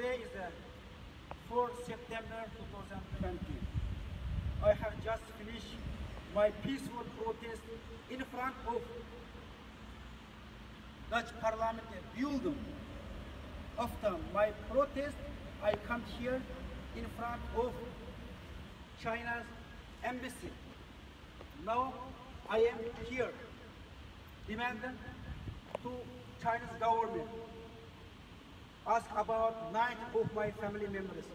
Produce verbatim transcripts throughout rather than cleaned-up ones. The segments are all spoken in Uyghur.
Today is the fourth September two thousand twenty. I have just finished my peaceful protest in front of Dutch Parliament building. After my protest, I come here in front of China's embassy. Now I am here demanding to Chinese government ask about ninety of my family members.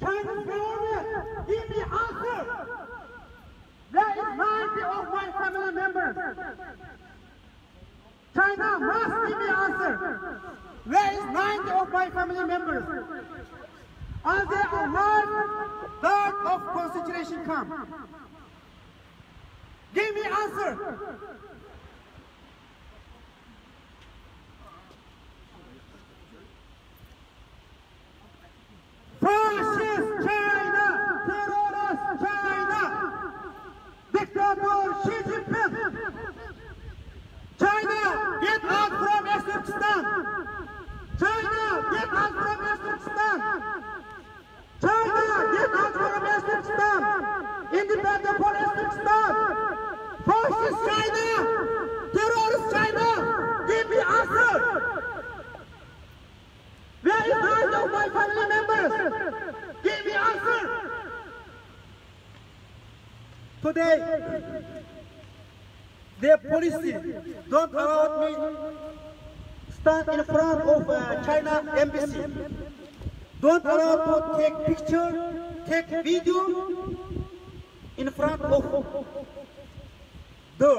Chinese government, give me answer. Where is ninety of my family members? China must give me answer. Where is ninety of my family members? Are they alive? Died of concentration camp. Give me answer. Fascist China, terrorist China, diktator Xi Jinping. China, get out from East Turkestan. China, get out from East Turkestan. China, get out from East Turkestan. Independent for East Turkestan. Fascist China, terrorist China, give me answer. Where is the rest of my family members? Give me answer. Today, their policy don't allow me stand in front of uh, China embassy. Don't allow to take picture, take video in front of the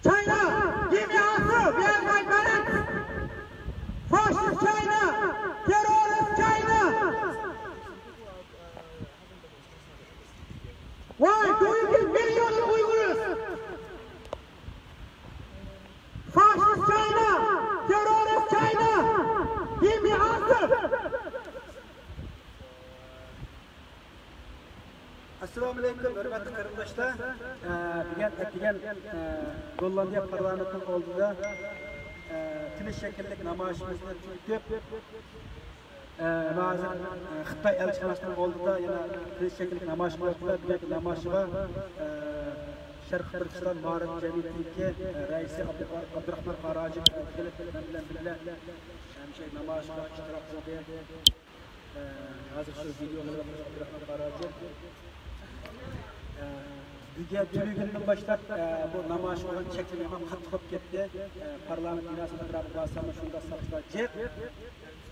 China, give me answer. Where are my parents? Fascist China, terrorist China. Why do you kill millions of Uyghurs? Fascist China, terrorist China, give me answer. ئەسسالامۇئەلەيكۇم، ھۆرمەتلىك قېرىنداشلار. ئە، بۈگۈن ئەتىگەن، ئە، گوللاندىيە پارلامېنتىنىڭ ئالدىدا، ئە، تىنچ شەكىللىك نامايىشىمىزنى تۈگىتىپ، ئە، ھازىر، ئە، خىتاي ئەلچىخانىسىنىڭ ئالدىدا يەنە تىنچ شەكىللىك نامايىش قىلىۋاتىمىز. بۈگۈنكى نامايىشىغا، ئە، شەرقىي تۈركىستان مائارىپ جەمئىيىتىنىڭكى، ئە، رەئىسى ئابدۇ-، ئابدۇراخمان خاراجى كېلىپ، مەن بىلەن بىللە، ئە، مۇشۇ نامايىشقا ئىشتىراك قىلدى. ئە، ھازىر شۇ ۋىدېئونى ئابدۇراخمان خاراجى. ئە، بۈگۈن تۈنۈگۈندىن باشلاپ، ئە، بۇ نامايىش بولغان چەكلىمە قاتتىق بولۇپ كەتتى. ئە، پارلامېنت بىناسىنىڭ ئەتراپىغا بارساممۇ شۇنداق ساقچىلار جىق.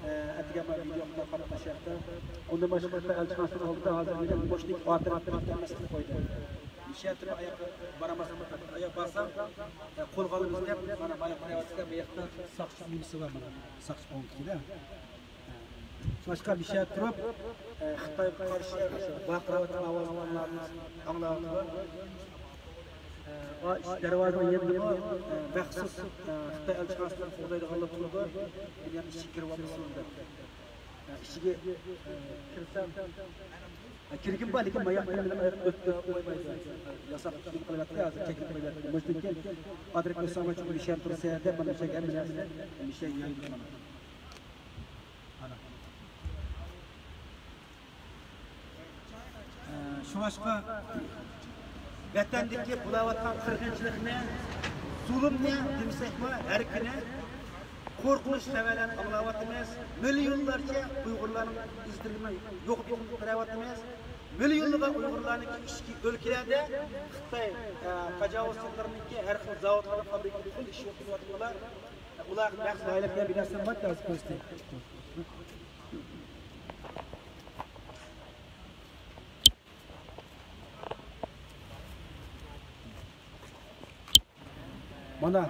ئە، ئەتىگەن مانا ۋىدېو قىلىپ قاتناشتى. ئۇندىن باشقا خىتاي ئەلچىخانىسىنىڭ ئالدىدا ھازىر مېنى مۇشۇنىڭ ئارقىدىن كىرىپ كەتمەسلىكنى قويدى. مۇشۇ يەردە ئاياق بارالماسلىق، ئاياق بارسام، ئە، قولغا ئالىمىز دەپ، مانا ماياق قىلىۋاتىدىكەن، بۇ ياقتا ساقچى ئۈنىسى بار، مانا ساقچى ئوڭدىكىدە. شۇڭلاشقا مۇشۇ يەردە تۇرۇپ، ئە، خىتايغا قارشى ۋارقىراۋاتقان ئاۋازنى ئاڭلاۋاتىمىز، ئاڭلاۋاتىمىز. ئە، ئىشىك دەرۋازىنىڭ يېنىدىمۇ، ئە، مەخسۇس، ئە، خىتاي ئەلچىخانىسىنى قوغدايدىغانلار تۇرىدۇ. مېنى يەنە ئىچىگە كىرىۋالمىسۇن دەپ. ئە، ئىچىگە، ئە، كىرسەم، ئە، كىرگۈم بار، لېكىن ماياق بىلەن ئاياق ئۆتكە قويمايدۇ. ياساق تۈزۈم قىلىۋەتتى، ھازىر چەكلىك قىلىۋەتتى. مۇشۇنىڭكى ئادرېس قويسام، چوقۇم مىشەن تۇرسا دەپ، مانا مىشەن ھەممە نەرسىنى مىشەن يايدۇ مانا. ئە، شۇڭلاشقا ۋەتەندىكى بولۇۋاتقان قىرغىنچىلىقنى، زۇلۇمنى دېمىسەكمۇ، ھەر كۈنى قورقۇنچ خەۋەرلەرنى ئاڭلاۋاتىمىز. مىليونلارچە ئۇيغۇرلارنىڭ ئىز-دېرىكىنى يوقىتىپ كېتىۋاتىمىز. مىليونلىغان ئۇيغۇرلارنىڭكى ئىچكى ئۆلكىلەردە خىتاي، ئە، تاجاۋۇزچىلىرىنىڭكى ھەر خىل زاۋۇتلاردا، فابرىكىدا پۇل ئىش يوقىتىۋاتىدىغانلار. ئۇلارغا نەق لايىھەلەر بىلەن بىر نەرسە بار، ھازىر كۆرسىتەي. مانا،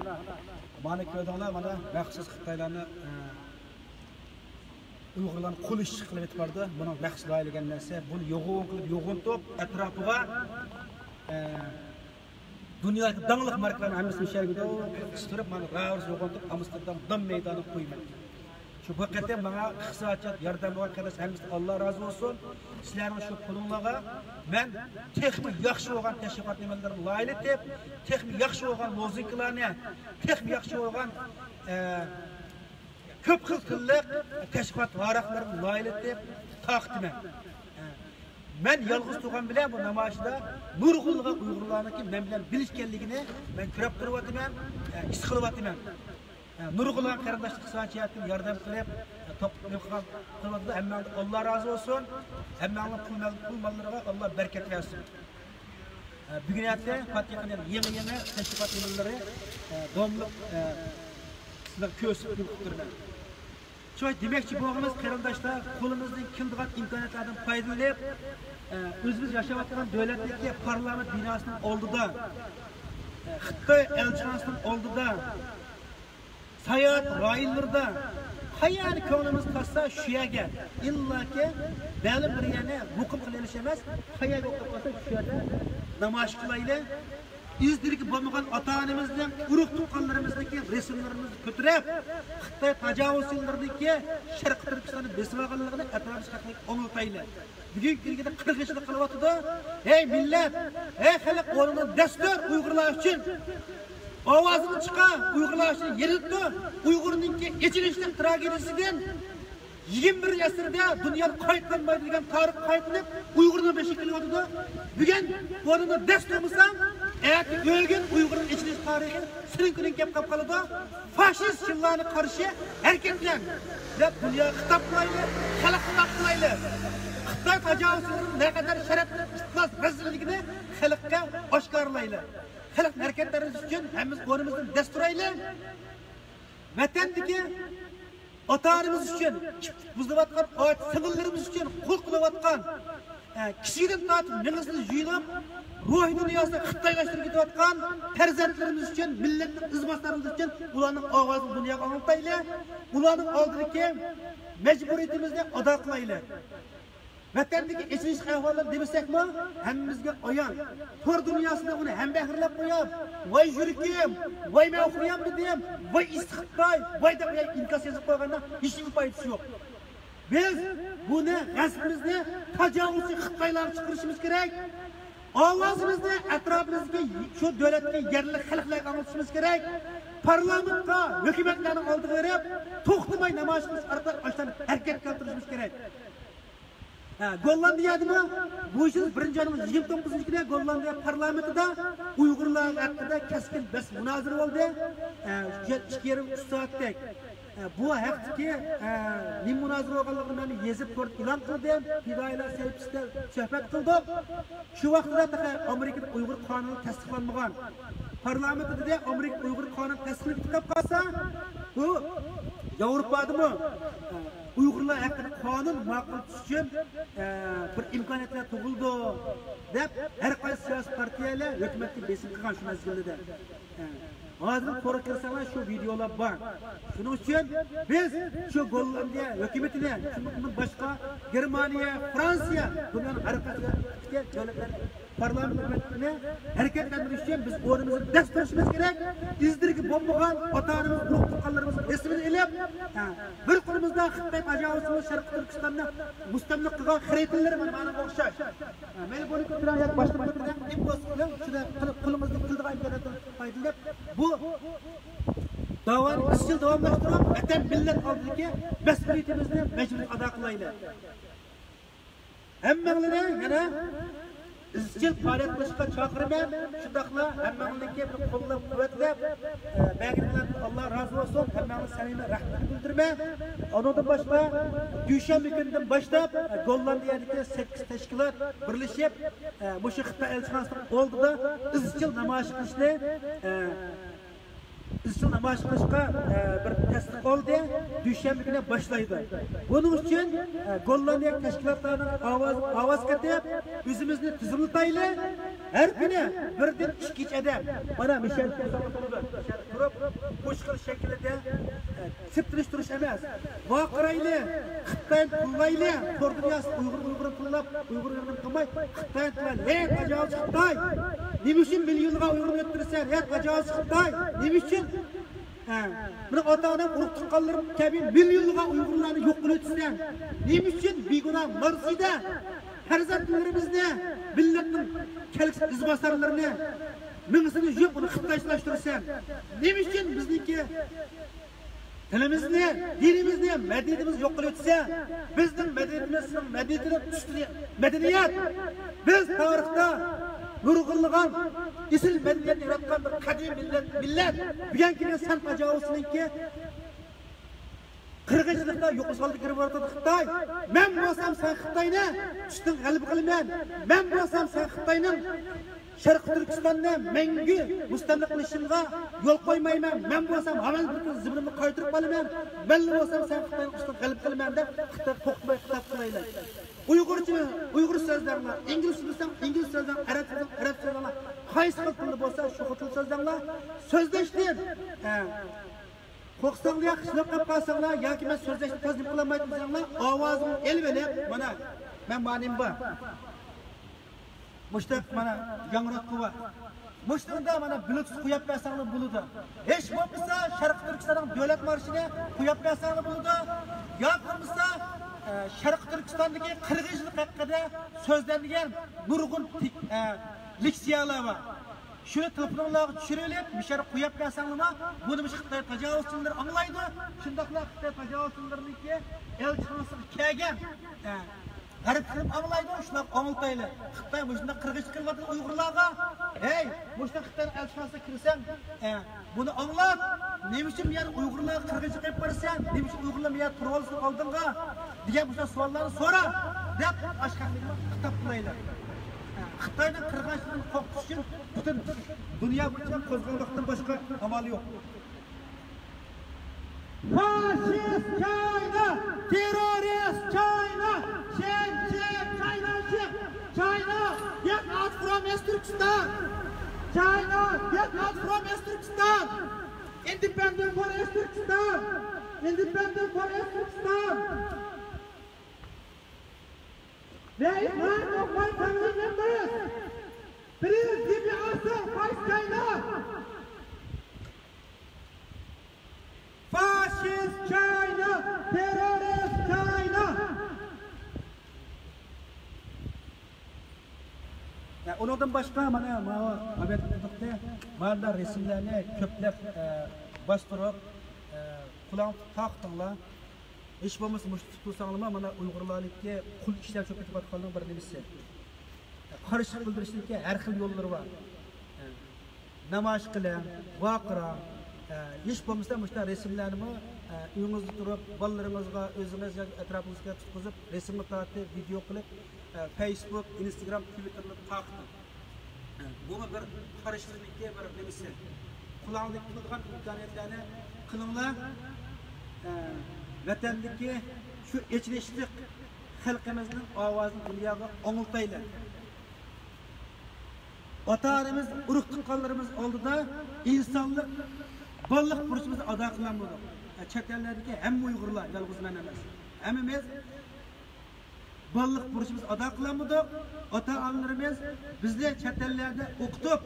مانا كۆردۈڭلار، مانا مەخسۇس خىتايلارنى، ئە، ئۇيغۇرلارنى قول ئىشچى قىلىپ ئېتىپ بارىدۇ. بۇنىڭ مەخسۇس لايىھەلىگەن نەرسە، بۇنى يوغان قىلىپ يوغىنىتىپ ئەتراپىغا، ئە، دۇنيادىكى داڭلىق ماركىلارنىڭ ھەممىسىنى مۇشۇ يەرگە قىستۇرۇپ، مانا راۋۇرۇس يوغىنىتىپ، ئامستېردام دام مەيدانىغا قويىمەن. شۇ بۇ قېتىم ماڭا ئىقتىسادىيات ياردەم بولغان قېرىنداش ھەممىسىدىن ئاللا رازى بولسۇن. سىلەرنىڭ شۇ پۇلۇڭلارغا مەن تېخىمۇ ياخشى بولغان تەشۋىقات نېمىلىرىنى لايىھەلىتىپ، تېخىمۇ ياخشى بولغان لوزۇنكىلارنى، تېخىمۇ ياخشى بولغان، ئە، كۆپ خىل تىللىق تەشۋىقات ۋاراقلىرىنى لايىھەلىتىپ تارقىتىمەن. ئە، مەن يالغۇز تۇرغان بىلەن بۇ نامايىشتا نۇرغۇنلىغان ئۇيغۇرلارنىڭكى مەن بىلەن بىلىشكەنلىكىنى مەن كۆرۈپ تۇرۇۋاتىمەن، ئە، ھېس قىلىۋاتىمەن. ھە، نۇرغۇنلىغان قېرىنداشلار ئىقتىسادىي جەھەتتىن ياردەم قىلىپ، ھە، توپ-، نېمە قىلغان، قىلىۋاتىدۇ. ھەممەڭلارغا ئاللا رازى بولسۇن. ھەممەڭلارنىڭ پۇل مال-، پۇل ماللىرىغا ئاللا بەرىكەت بەرسۇن. ھە، بۈگۈن ئەتە پاتىخىنى يېڭى، يېڭى تەشۋىقات ئېلانلىرى، ھە، داۋاملىق، ھە، سىلەرگە كۆرسىتىپ تۇرىمەن. شۇڭا دېمەكچى بولغىنىمىز، قېرىنداشلار، قولىمىزدىن كېلىدىغان ئىمكانىيەتلەردىن پايدىلىنىپ، ھە، ئۆزىمىز ياشاۋاتقان دۆلەتتىكى پارلامېنت بىناسىنىڭ ئالدىدا، ھە، خىتاي ئەلچىخانىسىنىڭ ئالدىدا، ساياھەت رايونلىرىدا قەيەرنى كۆڭلىمىز تارتسا، شۇ يەرگە، ئىللاكى مەلۇم بىر يەرنى ھۆكۈم قىلىۋېلىش ئەمەس، قەيەرگە ھۆكۈم قىلسا، شۇ يەردە نامايىش قىلايلى. ئىز دېرىكى بولمىغان ئاتا-ئانىمىزنىڭ، ئۇرۇق-تۇغقانلىرىمىزنىڭكى رەسىملىرىمىزنى كۆتۈرۈپ، خىتاي تاجاۋۇزچىلىرىنىڭكى شەرقىي تۈركىستاننى بېسىۋالغانلىقىنى ئەتراپىمىزدىكى خەلققە ئاڭلىتايلى. بۈگۈنكى كۈنگىدە قىرىق يىلچىلىق قىلىۋاتىدۇ. ھەي مىللەت، ھەي خەلق، ئورنىدىن دەس تۇر ئۇيغۇرلار ئۈچۈن. ئاۋازىنى چىقار، ئۇيغۇرلار ئۈچۈن يېرىلىپ تۇر. ئۇيغۇرنىڭكى ئېچىنىشلىق تراگېدىيىسىدىن يىگىرمە بىرىنچى ئەسىردە دۇنيادا قايتىلانمايدۇ دېگەن تارىخ قايتىلىپ، ئۇيغۇرنىڭ بېشىغا كېلىۋاتىدۇ. بۈگۈن ئورنىدىن دەس تۇرمىساڭ، ئەتە ئۆگۈن ئۇيغۇرنىڭ ئېچىنىش تارىخى سېنىڭ كۈنۈڭ كەپ قاپقالىدۇ. فاشىست چىللانى قارشى ھەرىكەتلەن دەپ دۇنياغا خىتاب قىلايلى، خەلققە خىتاب قىلايلى. خىتاي تاجاۋۇزچىلىرىنىڭ نەقەدەر شەرەپلىك ئىختىلاس رەزىللىكىنى خەلققە ئاشكارىلايلى. خەلق ھەرىكەتلىرىمىز ئۈچۈن ھەممىمىز ئورنىمىزدىن دەس تۇرايلى. ۋەتەندىكى ئاتا-ئانىمىز ئۈچۈن، بۇزۇلۇۋاتقان ئاچ سىڭىللىرىمىز ئۈچۈن قۇل قىلىۋاتقان، ئە، كىچىكىدىن تارتىپ مېڭىسىنى يۇيۇلۇپ، روھىي دۇنياسىنى خىتايلاشتۇرۇپ كېتىۋاتقان پەرزەنتلىرىمىز ئۈچۈن، مىللەتنىڭ ئىزباسارلىرىمىز ئۈچۈن ئۇلارنىڭ ئاۋازىنى دۇنياغا ئاڭلىتايلى، ئۇلارنىڭ ئالدىدىكى مەجبۇرىيىتىمىزنى ئادا قىلايلى. ۋەتەندىكى ئېچىنىشلىق ئەھۋاللارنى دېمىسەكمۇ، ھەممىمىزگە ئايان. تور دۇنياسىدا ئۇنى ھەمبەھىرلەپ قويۇپ، ۋاي يۈرىكىم، ۋاي مەن ئۇخلىيالمىدىم، ۋاي ئىسسىق خىتاي، ۋاي دەپ ئىنكاس يېزىپ قويغاندا ھېچنېمە پايدىسى يوق. بىز بۇنى، غەزىپىمىزنى تاجاۋۇزچى خىتايلارغا چىقىرىشىمىز كېرەك. ئاۋازىمىزنى ئەتراپىمىزدىكى شۇ دۆلەتتىكى يەرلىك خەلقلەرگە ئاڭلىتىشىمىز كېرەك. پارلامېنتقا، ھۆكۈمەتلەرنىڭ ئالدىغا بېرىپ، توختىماي نامايىش قىلىش ئارقىلىق ئاشۇلارنى ھەرىكەتكە كەلتۈرۈشىمىز كېرەك. ھە، گوللاندىيەدىمۇ بۇ يىل بىرىنچى ئاينىڭ يىگىرمە توققۇزىنچى كۈنى گوللاندىيە پارلامېنتىدا ئۇيغۇرلار ھەققىدە كەسكىن بەس مۇنازىرە بولدى. ھە، شۇ يەر ئىككى يېرىم، ئۈچ سائەتتەك. ھە، بۇ ھەقتىكى، ھە، نېمە مۇنازىرە بولغانلىقىنى مەن يېزىپ توردا ئېلان قىلدىم. پىدائىيلار سەھىپىسىدە سۆھبەت قىلدۇق. شۇ ۋاقىتتا تېخى ئامېرىكىدا ئۇيغۇر قانۇنى تەستىقلانمىغان. پارلامېنتتا دېدى، ئامېرىكا ئۇيغۇر قانۇنى تەستىقلىنىپ كېتىپ قالسا، بۇ ياۋروپادىمۇ، ئە، ئۇيغۇرلار ھەققىدە قانۇن ماقۇل تۇتۇش ئۈچۈن، ئە، بىر ئىمكانىيەتلەر تۇغۇلىدۇ، دەپ ھەر قايسى سىياسىي پارتىيەلەر ھۆكۈمەتكە بېسىم قىلغان شۇ مەزگىلدە. ئە، ھازىر تورغا كىرسەڭلار شۇ ۋىدېئولار بار. شۇنىڭ ئۈچۈن بىز شۇ گوللاندىيە ھۆكۈمىتىنى، شۇنىڭدىن باشقا گېرمانىيە، فرانسىيە، دۇنيانىڭ ھەر قايسى دۆلەتلەر پارلامېنتىنى ھەرىكەتلەندۈرۈش ئۈچۈن بىز ئورنىمىزدا دەس تۇرۇشىمىز كېرەك. ئىزلىرىگە بولمىغان ئاتا-ئانىمىز، ئۇرۇق-تۇغقانلىرىمىز رەسىمىنى ئېلىپ، ھە، بىر قولىمىزدا خىتاي تاجاۋۇزچىلىرى شەرقىي تۈركىستاننى مۇستەملىكە قىلغان خېرىدىلىرى مانا ماڭا ئوخشاش. ھە، مەيلى بۇنى كۆتۈرەڭ ياكى باشقىنى كۆتۈرەڭ، نېمە بولسا قىلىڭ، شۇنى قىلىپ قولىڭىزدىن كېلىدىغان ئىمكانىيەتتىن پايدىلىنىپ، بۇ داۋانى ئىزچىل داۋاملاشتۇرۇپ، ۋەتەن مىللەت ئالدىدىكى مەسئۇلىيىتىمىزنى مەجبۇرىي ئادا قىلايلى. ھەممەڭلارنى يەنە ئىزچىل پائالىيەت قىلىشقا چاقىرىمەن. شۇنداقلا ھەممەڭلارنىڭكى بىر قوللاپ قۇۋۋەتلەپ، ئە، بەرگىنىڭلاردىن ئاللا رازى بولسۇن. ھەممەڭلارغا سەمىمىي رەھمىتىمنى بىلدۈرىمەن. ئۇنىڭدىن باشقا، دۈشەنبە كۈنىدىن باشلاپ، ئە، گوللاندىيەدىكى سەككىز تەشكىلات بىرلىشىپ، ئە، مۇشۇ خىتاي ئەلچىخانىسىنىڭ ئالدىدا ئىزچىل نامايىش قىلىشنى، ئە، ئىزچىل نامايىش قىلىشقا، ئە، بىر تەستىق ئالدى. دۈشەنبە كۈنى باشلايدۇ. بۇنىڭ ئۈچۈن، ئە، گوللاندىيە تەشكىلاتلارنىڭ ئاۋاز، ئاۋاز قېتىپ، ئۆزىمىزنى تىزىملىتايلى. ھەر كۈنى بىردىن ئىككىچە ئادەم، مانا، مىشەل تۇرۇپ، مۇشۇ خىل شەكىلدە، ئە، سېپتىلىشتۈرۈش ئەمەس. ۋارقىرايلى، خىتاينى تىللايلى، تور دۇنياسى ئۇيغۇر، ئۇيغۇرنى تىللاپ، ئۇيغۇر، ئۇيغۇرنى قىلماي، خىتاينى تىللايلى. ھەي، تاجاۋۇزچى خىتاي! نېمە ئۈچۈن مىليونلىغان ئۇيغۇرنى ئۆلتۈرىسەن؟ ھەي، تاجاۋۇزچى خىتاي! نېمە ئۈچۈن ھە، مېنىڭ ئاتا-ئانام، ئۇرۇق-تۇغقانلىرىم كەبى مىليونلىغان ئۇيغۇرلارنى يوق قىلىۋېتىسەن. نېمە ئۈچۈن بىگۇناھ مارسىدا پەرزەنتلىرىمىزنى، مىللەتنىڭ كەلگۈسى ئىزباسارلىرىنى، مېڭىسىنى يۇيۇپ ئۇنى خىتايچىلاشتۇرىسەن؟ نېمە ئۈچۈن بىزنىڭكى تىلىمىزنى، دىنىمىزنى، مەدەنىيىتىمىزنى يوق قىلىۋېتىسەن؟ بىزنىڭ مەدەنىيىتىمىز سىزنىڭ مەدەنىيىتىدىن ئۈستۈن مەدەنىيەت. بىز تارىختا نۇرغۇنلىغان ئېسىل مەدەنىيەت ياراتقان بىر قەدىم مىللەت، مىللەت. بۈگۈنكى كۈندە سەن تاجاۋۇزچىنىڭكى قىرغىنچىلىقتا يوقىتىش ئالدىغا كىرىپ باراتىدۇ خىتاي. مەن بولسام سەن خىتاينى ئۈستۈن غەلىبە قىلىمەن. مەن بولسام سەن خىتاينىڭ شەرقىي تۈركىستاننى مەڭگۈ مۇستەملىكە قىلىشىڭغا يول قويمايمەن. مەن بولسام ھامان بىر كۈن زېمىنىمنى قايتۇرۇپ ئالىمەن. مەنلا بولسام سەن خىتاينىڭ ئۈستىدىن غەلىبە قىلىمەن دەپ خىتاي توختىماي خىتاب قىلايلى. ئۇيغۇرچە، ئۇيغۇر سۆزلەڭلار. ئىنگلىز بىلسەڭ ئىنگلىز سۆزلەڭ، ئەرەب بىلسەڭ ئەرەب سۆزلەڭلار. قايسى خىل تىلدا بولسا شۇ خىل تىل سۆزلەڭلار. سۆزلەشتىن، ھە، قورقساڭلار ياكى قىچىلاپ قېلىپ قالساڭلار ياكى مەن سۆزلەشنى تەس نېمە قىلالمايدۇ دېسەڭلار، ئاۋازىڭنى ئېلىۋېلىپ، مانا، مەن مانىم بار. مۇشتاق مانا ياڭراتقۇ بار. مۇشتىڭدا مانا بلۇتۇس قويۇپ بەرسەڭلار بولىدۇ. ھېچ بولمىسا شەرقىي تۈركىستاننىڭ دۆلەت مارشىنى قويۇپ بەرسەڭلار بولىدۇ. ياكى بولمىسا، ئە، شەرقىي تۈركىستاندىكى قىرغىنچىلىق ھەققىدە سۆزلەنگەن نۇرغۇن تىك-، ئە، لېكسىيەلەر بار. شۇنى تېلېفونۇڭلارغا چۈشۈرۈۋېلىپ، مۇشۇ يەرگە قويۇپ بەرسەڭلارمۇ، بۇنى مۇشۇ خىتاي تاجاۋۇزچىلىرى ئاڭلايدۇ. شۇنداقلا خىتاي تاجاۋۇزچىلىرىنىڭكى ئەلچىخانىسىغا كەلگەن، ئە، غەرب خەلقى ئاڭلايدۇ، شۇنداق ئاڭلىتايلى. خىتاي مۇشۇنداق قىرغىنچىلىق قىلىۋاتىدۇ ئۇيغۇرلارغا. ھەي، مۇشۇنداق خىتاي ئەلچىخانىسىغا كىرسەڭ، ئە، بۇنى ئاڭلات. نېمە ئۈچۈن بۇ يەردە ئۇيغۇرلارغا قىرغىنچىلىق قىلىپ بارىسەن؟ نېمە ئۈچۈن ئۇيغۇرلار بۇ يەردە تۇرۇۋالسۇن ئالدىڭغا؟ دېگەن مۇشۇنداق سوئاللارنى سورا، دەپ ئاشۇ خەقنى خىتاب قىلايلى. خىتاينىڭ قىرغىنچىلىقىدىن قورقۇش ئۈچۈن پۈتۈن دۇنيا بويىچە قوزغالماقتىن باشقا ئامال يوق. Fascist China, terrorist China, Xi Jinping China, China, get out from East Turkestan. China, get out from East Turkestan. Independent for East Turkestan. Independent for East Turkestan. Where is half of my family members? Please give me answer, Fascist China. Fascist China, terrorist China. يا، ئۇنىڭدىن باشقا مانا ماۋۇ ئابەت قىلدۇقتى. ماندا رەسىملەرنى كۆپلەپ، ئە، باستۇرۇپ، ئە، قۇلاڭ تاقىتىڭلار. ھېچ بولمىسا مۇشۇ تۇتۇپ تۇرساڭلارمۇ مانا ئۇيغۇرلارنىڭكى قۇل ئىشلەپ چۆپ كېتىۋاتقانلىقىنىڭ بىر نېمىسى. قارشىلىق بىلدۈرۈشنىڭكى ھەر خىل يوللىرى بار. نامايىش قىلىڭ، ۋارقىراڭ. ھېچ بولمىسا مۇشۇنداق رەسىملەرنىمۇ ئۆيىڭىزدە تۇرۇپ بالىلىرىڭىزغا، ئۆزىڭىز ياكى ئەتراپىڭىزغا تۇتقۇزۇپ رەسىمگە تارتىپ، ۋىدېئو قىلىپ، فەيسبۇك، ئىنستاگرام، تىۋىتتېرلاردا تارقىتىڭ. بۇمۇ بىر قارشىلىقنىڭكى بىر نېمىسى. قولىڭىزدىن كېلىدىغان ئىمكانىيەتلەرنى قىلىڭلار. ۋەتەندىكى شۇ ئېچىنىشلىق خەلقىمىزنىڭ ئاۋازىنى دۇنياغا ئاڭلىتايلى. ئاتا-ئانىمىز، ئۇرۇق-تۇغقانلىرىمىز ئالدىدا ئىنسانلىق، بالىلىق بۇرچىمىزنى ئادا قىلالمىدۇق. چەت ئەللەردىكى ھەممە ئۇيغۇرلار، يالغۇز مەن ئەمەس، ھەممىمىز بالىلىق بۇرچىمىزنى ئادا قىلالمىدۇق. ئاتا-ئانىلىرىمىز بىزنى چەت ئەللەردە ئوقۇتۇپ،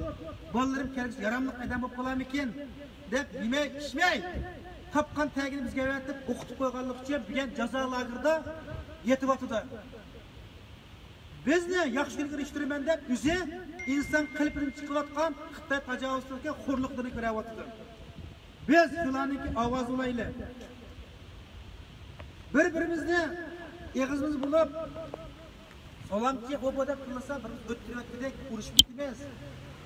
بالىلىرىم كەلگۈسىدە ياراملىق ئادەم بولۇپ قالارمىكىن دەپ يېمەي ئىچمەي، تاپقان تەگىنى بىزگە ئەۋەتىپ ئوقۇتۇپ قويغانلىقى ئۈچۈن بۈگۈن جازا لاگېرىدا يېتىۋاتىدۇ. بىزنى ياخشى كۈنگە ئېرىشتۈرىمەن دەپ ئۆزى ئىنسان قېلىپىدىن چىقىۋاتقان خىتاي تاجاۋۇزچىلىقى خورلۇقلىرىنى كۆرۈۋاتىدۇ. بىز شۇلارنىڭكى ئاۋازى بولايلى. بىر-بىرىمىزنى ئېغىزىمىز بولۇپ، سالامچى، ئۇ بۇ دەپ قىلسا، بىر ئۆتتۈرۈۋەتكۈدەك ئۇرۇشۇپ كېتىمىز.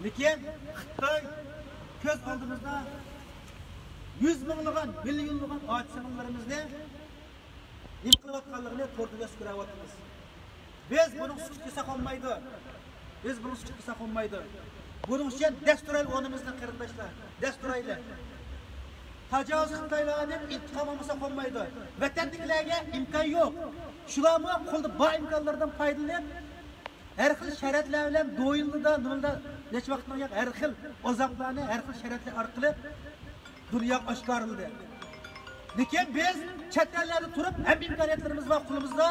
لېكىن خىتاي كۆز ئالدىمىزدا يۈز مىڭلىغان، مىليونلىغان ئاچا-سىڭىللىرىمىزنى نېمە قىلىۋاتقانلىقىنى توردا ياخشى كۆرۈۋاتىمىز. بىز بۇنىڭ سۈكۈت قىلساق بولمايدۇ. بىز بۇنىڭ سۈكۈت قىلساق بولمايدۇ. بۇنىڭ ئۈچۈن دەس تۇرايلى ئورنىمىزدىن، قېرىنداشلار. دەس تۇرايلى. تاجاۋۇز خىتايلاردىن ئىنتىقام ئالمىساق بولمايدۇ. ۋەتەندىكىلەرگە ئىمكان يوق. شۇلارمۇ قولدا بار ئىمكانلاردىن پايدىلىنىپ، ھەر خىل شەرەتلەر بىلەن دويىنلىدا، نېمىدا، نەچچە ۋاقىتنىڭ ياق ھەر خىل ئازابلارنى ھەر خىل شەرەتلەر ئارقىلىق دۇنياغا ئاشكارىلىدى. لېكىن بىز چەت ئەللەردە تۇرۇپ، ھەممە ئىمكانىيەتلىرىمىز بار قولىمىزدا،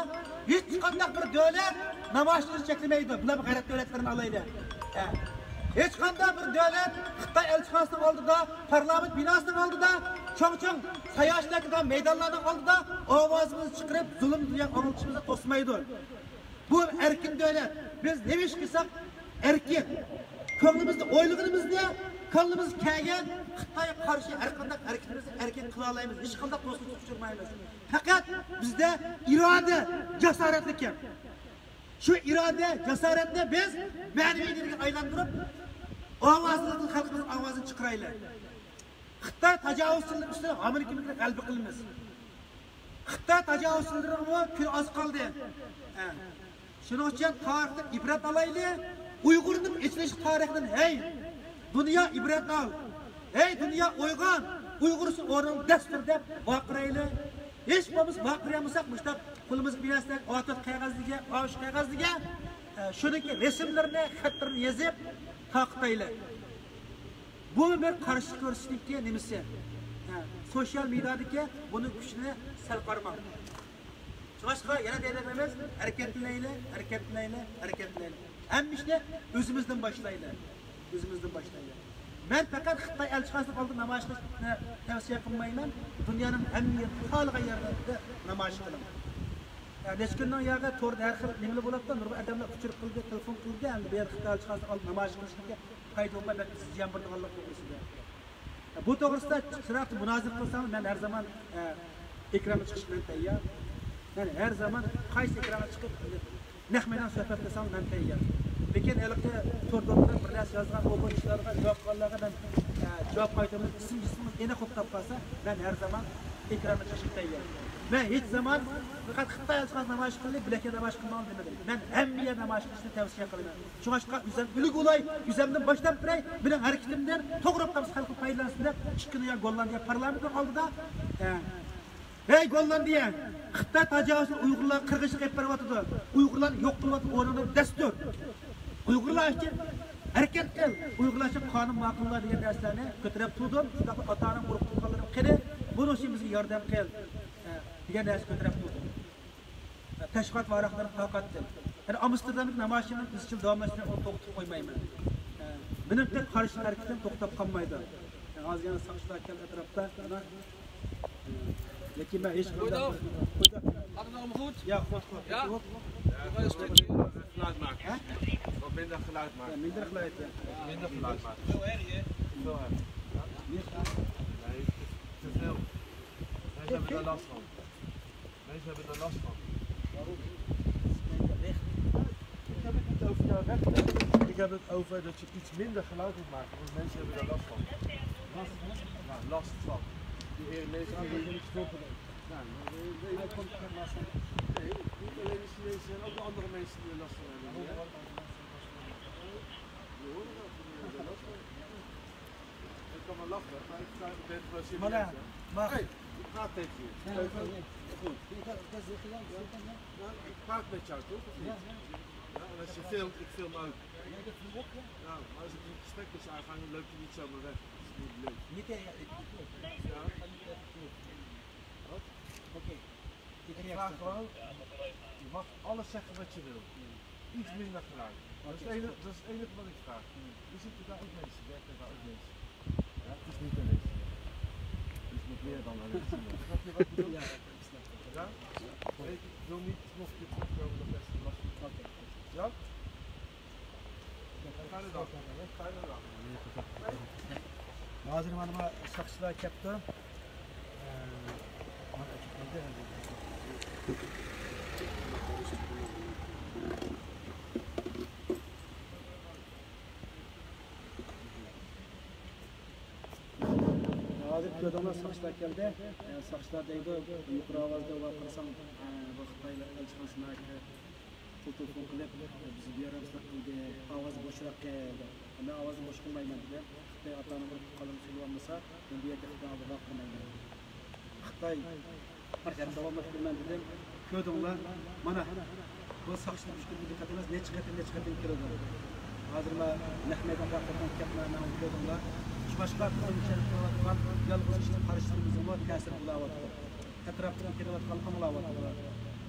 ھېچقانداق بىر دۆلەت نامايىشلىرىنى چەكلىمەيدۇ. بۇلار غەرب دۆلەتلىرىنى ئالايلى. ھە. ھېچقانداق بىر دۆلەت خىتاي ئەلچىخانىسىنىڭ ئالدىدا، پارلامېنت بىناسىنىڭ ئالدىدا، چوڭ-چوڭ ساياھەتچىلەر كېلىدىغان مەيدانلارنىڭ ئالدىدا ئاۋازىمىزنى چىقىرىپ، زۇلۇم دېگەن ئاڭلىتىشىمىزنى توسمايدۇ. بۇ ئەركىن دۆلەت. بىز نېمە ئىش قىلساق ئەركىن. كۆڭلىمىزدە ئويلىغىنىمىزنى، كاللىمىزغا كەلگەن خىتايغا قارشى ھەر قانداق ھەرىكىتىمىزنى ئەركىن قىلالايمىز. ھېچقانداق توسقۇنچىلىققا ئۇچرىمايمىز. پەقەت بىزدە ئىرادە، جاسارەتلىك كەم. شۇ ئىرادە، جاسارەتنى بىز مەنىۋى ئىرادىگە ئايلاندۇرۇپ، ئاۋازلىق خەلقىمىزنىڭ ئاۋازىنى چىقىرايلى. خىتاي تاجاۋۇزچىلىرى ئۈستىدە ھامىلىكىمىزگە غەلىبە قىلىمىز. خىتاي تاجاۋۇزچىلىرىنىڭمۇ كۈنى ئاز قالدى. ھە. شۇنىڭ ئۈچۈن تارىختىن ئىبرەت ئالايلى. ئۇيغۇرنىڭ ئېچىلىش تارىخىدىن، ھەي، دۇنيا ئىبرەت ئال. ھەي، دۇنيا ئويغان. ئۇيغۇر ئۈچۈن ئورنۇڭدا دەس تۇر دەپ ۋارقىرايلى. ھېچ بولمىسا ۋارقىرىيالمىساق، مۇشۇنداق قولىمىزغا بىر نەرسە، ئا تۆت قەغەزلىكى، ئا ئۈچ قەغەزلىكى، ئە، شۇنىڭكى رەسىملىرىنى، خەتلىرىنى يېزىپ تارقىتايلى. بۇ بىر قارشى كۆرسىتىشنىڭكى نېمىسى؟ ھە، سوشيال مېدىيادىكى بۇنىڭ كۈچىنى سەل قارىماڭ. شۇڭلاشقا يەنە دەيدىغىنىمىز، ھەرىكەتلىنەيلى، ھەرىكەتلىنەيلى، ھەرىكەتلىنەيلى. ھەممە ئىشنى ئۆزىمىزدىن باشلايلى. ئۆزىمىزدىن باشلايلى. مەن پەقەت خىتاي ئەلچىخانىسىنىڭ ئالدىدا نامايىش قىلىشنى تەۋسىيە قىلمايمەن. دۇنيانىڭ ھەممە يېرىدە، خالىغان يەردە نامايىش قىلىڭ. يا، نەچچە كۈندىن ياقى توردا ھەر خىل نېمىلەر بولۇپتۇ، نۇرغۇن ئادەملەر ئۇچۇر قىلدى، تېلېفون قىلدى، ئەمدى بۇ يەردە خىتاي ئەلچىخانىسىنىڭ ئالدىدا نامايىش قىلىشنىڭكى پايدا بولماي، بەك زىيان بېرىدىغانلىق توغرىسىدا. بۇ توغرىسىدا چىراغ مۇنازىرە قىلساڭ، مەن ھەر زامان، ئە، ئېكرانغا چىقىشقا مەن تەييار. مەن ھەر زامان قايسى ئېكرانغا چىقىپ، نەق مەيدان سۆھبەت قىلساڭ، مەن تەييار. لېكىن ھېلىقى تور توردىلار بىر نەرسە يازغان، ئوبۇنچىلارغا، جاۋاب قىلغانلارغا مەن، ئە، جاۋاب قايتۇرىمەن. ئىسىم جىسمىڭىز ئېنىق قوپتاپ قالسا، مەن ھەر زامان ئېكرانغا چىقىشقا تەييار. مەن ھېچ زامان پەقەت خىتاي ئەلچىخانىسىدا نامايىش قىلدى، بىلەك يەردە نامايىش قىلماڭ دېمىدىم. مەن ھەممە يەردە نامايىش قىلىشنى تەۋسىيە قىلىمەن. شۇڭلاشقا ئۆزۈم ئۈلگە بولاي، ئۆزۈمدىن باشلاپ بېرەي، مېنىڭ ھەرىكىتىمدىن توغرا تاپسا خەلقىم پايدىلانسۇن دەپ ئىككى دۇنيا گوللاندىيە پارلامېنتىنىڭ ئالدىدا، ئە، ھەي گوللاندىيە، خىتاي تاجاۋۇزچىلىرى ئۇيغۇرلارغا قىرغىنچىلىق ئېلىپ بېرىۋاتىدۇ. ئۇيغۇرلارنى يوق قىلىۋاتىدۇ، ئورنىڭدا دەس تۇر. ئۇيغۇرلار ئۈچۈن ھەرىكەت قىل. ئۇيغۇرلار ئۈچۈن قانۇن ماقۇللا دېگەن نەرسىلەرنى كۆتۈرۈپ تۇردۇم. شۇنداقلا ئاتا-ئانام ئۇرۇق تۇغقانلىرىم قېنى؟ بۇنىڭ ئۈچۈن بىزگە ياردەم قىل، ئە، دېگەن نەرسە كۆتۈرۈپ تۇردۇم. تەشۋىقات ۋاراقلىرىنى تارقاتتىم. يەنە ئامستېردامدىكى نامايىشىمنى ئىزچىل داۋاملاشتۇرۇپ، ئۇنى توختىتىپ قويمايمەن. مېنىڭكى قارشى ھەرىكىتىم توختاپ قالمايدۇ. ھازىر يەنە ساقچىلار كەلدى ئەتراپتا. يەنە، لېكىن مەن ھېچقانداق بىر، قانداق ئۇمۇت؟ يا، خوت، خوت، يا. خوت. Geluid maken. Hè? Wat minder geluid maken. Ja, minder geluid, ja. Minder geluid maken. Zo erg, hè? Zo erg. Ja? Nee, te veel. Mensen hebben er last van. Mensen hebben er last van. Waarom? Ik heb het niet over jouw rechten. Ik heb het over dat je iets minder geluid moet maken, want mensen hebben er last van. Last van? Ja, last van. Die mensen hebben er niet veel van. Ja, maar hij komt geen last van. Nee, niet alleen de Chinezen, zijn ook andere mensen die er last van hebben hier, hè? Je hoort het ook, die hebben er last van. Ik kan wel lachen, maar ik ben gewoon serieus, hè. Hey, ik praat tegen je. Goed. Ja, ik praat met jou, toch? Of niet? Ja, en als je filmt, ik film ook. Ja, maar als ik een gesprek met je aangaan, dan loop je niet zomaar weg. Dat is niet leuk. Ja. Wat? Ik vraag gewoon, je mag alles zeggen wat je wil. Iets minder geluid. Dat is het enige, dat is het enige wat ik vraag. Je zit daar ook mensen, werken daar ook mensen. Ja, het is niet alleen. Het is nog meer dan alleen. Snap je wat ik bedoel? Ja, ik snap het. Ja? Ik wil niet nog een keer terugkomen dat mensen last van. Ja? ھازىر مانا، مانا ساقچىلار كەپتۇ. ھازىر كۆردۈڭلار، ساقچىلار كەلدى. ساقچىلار دەيدۇ، يۇقىرى ئاۋازدا ۋارقىرىساڭ، بۇ خىتاي ئەلچىخانىسىنىڭ تېلېفون قىلىپ، بىز بۇ يەردە مۇشۇنداق قىلدى، ئاۋاز بوشراق كەلدى. مەن ئاۋازنى بوش قىلمايمەن دېدىم. خىتاي ئاتا-ئانا بولۇپ قالغان سۆيۈۋالمىسا، مەن بۇ يەردە خىتاي ئالدىدا قىلمايمەن. خىتاي يەنە داۋاملاشتۇرىمەن دېدىم. كۆردۈڭلار، مانا بۇ ساقچىنىڭ ئۈچ كۈندىن دىققەت ئەمەس، نەچچە قېتىم، نەچچە قېتىم كېلىدۇ. ھازىر مانا نەق مەيدانغا قاتناپ كەپتىمەن، مانا كۆردۈڭلار. شۇڭلاشقا بىزنىڭ مۇشۇ قىلىۋاتقان يالغۇز ئىشنىڭ قارشىسىمىزغىمۇ تەسىر بولۇۋاتىدۇ. ئەتراپتىكى كېلىۋاتقان ئاڭلاۋاتىدۇ.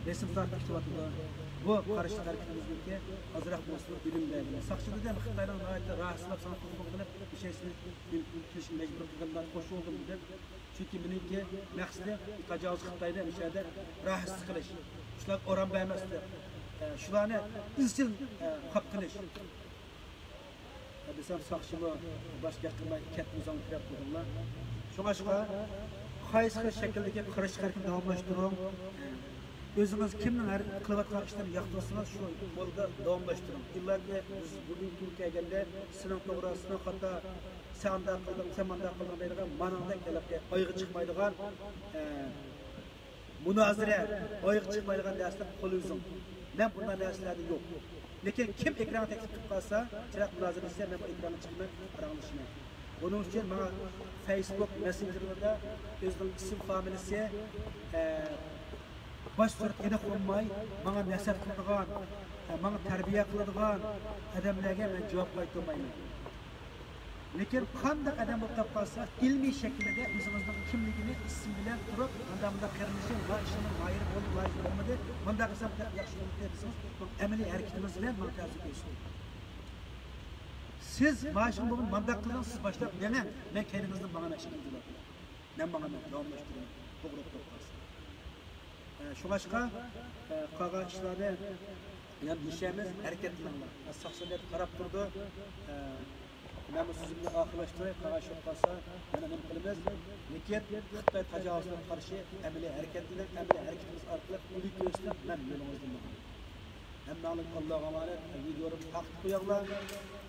رەسىم تارتىپ كېتىۋاتىدۇ. بۇ قارشىلىق ھەرىكىتىمىزنىڭكى ئازراق بولسىمۇ ئۈنۈم بەرگىنى. ساقچى دېدى، خىتاينىڭ ناھايىتى راھەتسىزلەپ ساڭا تېلېفون قىلىپ، مۇشۇ ئىشنى قىلىشقا مەجبۇر قىلغانلار خوش بولدۇم دېدى. چۈنكى مېنىڭكى مەقسىتىم تاجاۋۇز خىتاينى مۇشۇ يەردە راھەتسىز قىلىش، شۇلارغا ئورۇن بەرمەسلىك، ئە، شۇلارنى ئىزچىل، ئە، قاپقىلىش. دېسەم، ساقچىمۇ باش گەپ قىلماي كەتتى، ئۆزۈڭ كىرىپ تۇردۇڭلار. شۇڭلاشقا، قايسى خىل شەكىلدىكى قارشى ھەرىكەتنى داۋاملاشتۇرۇڭ. ئۆزىڭىز كىمنىڭ ھەر-، قىلىۋاتقان ئىشلىرىنى ياقتۇرسىڭىز، شۇ يولدا داۋاملاشتۇرۇڭ. ئىللاكى بىز بۈگۈنكى كۈنگە كەلگەندە، سېنىڭ توغرا، سېنىڭ خاتا، سەن ئانداق قىلدىڭ، سەن مانداق قىلدىڭ دەيدىغان ماناڭدەك ھېلىقى ئايىغى چىقمايدىغان، ئە، مۇنازىرە، ئايىغى چىقمايدىغان نەرسىلەر قول ئۈزۈڭ. مەن بۇنداق نەرسىلەردە يوق. لېكىن كىم ئېكرانغا تەكلىپ قىلىپ قالسا، چىراغ مۇنازىرە دېسە، مەن بۇ ئېكرانغا چىقىمەن، پاراڭلىشىمەن. بۇنىڭ ئۈچۈن ماڭا فەيسبۇك مەسسېنجېرلىرىدا ئۆزىنىڭ ئىسىم فامىلىسى، ئە، باش سۈرىتى ئېنىق بولماي، ماڭا نەسىھەت قىلىدىغان، ئە، ماڭا تەربىيە قىلىدىغان ئادەملەرگە مەن جاۋاب قايتۇرمايمەن. لېكىن قانداق ئادەم بولۇپ قالسا، ئىلمىي شەكىلدە ئۆزىڭىزنىڭ كىملىكىنى ئىسىم بىلەن تۇرۇپ، مانداق مۇنداق قېرىندىشىم، ما ئىشنىڭ ماھىرى بولدى، ما ئىش بولمىدى، مانداق قىلسام ياخشى بولمىدى دېسىڭىز، بۇ ئەمەلىي ھەرىكىتىڭىز بىلەن ماڭا تەسىر كۆرسىتىدۇ. سىز ما ئىشنى بولمىدى، مانداق قىلدىڭىز، سىز باشلاپ مېڭىڭ، مەن كەينىڭىزدىن ماڭىمەن ئىشنى قىلىدۇ. مەن ماڭىمەن، داۋاملاشتۇرىمەن، توغرا بولۇپ قالسا. ئە، شۇڭلاشقا، ئە، قالغان ئىشلارنى يەنە دېيىشەرمىز، ھەرىكەتلىنىڭلار. ئە، ساقچىلار قاراپ تۇرىدۇ. ئە، مەن بۇ سۆزۈمنى ئاخىرلاشتۇراي، قالغان ئىش بولۇپ قالسا يەنە نېمە قىلىمىز. لېكىن خىتاي تاجاۋۇزىغا قارشى ئەمەلىي ھەرىكەتلىنىڭ، ئەمەلىي ھەرىكىتىمىز ئارقىلىق ئۈلگە كۆرسىتىپ، مەن يولىڭىزدا ماڭىمەن. ھەممىڭلارغا ئاللاغا ئامانەت، ۋىدېونى تارقىتىپ قويۇڭلار.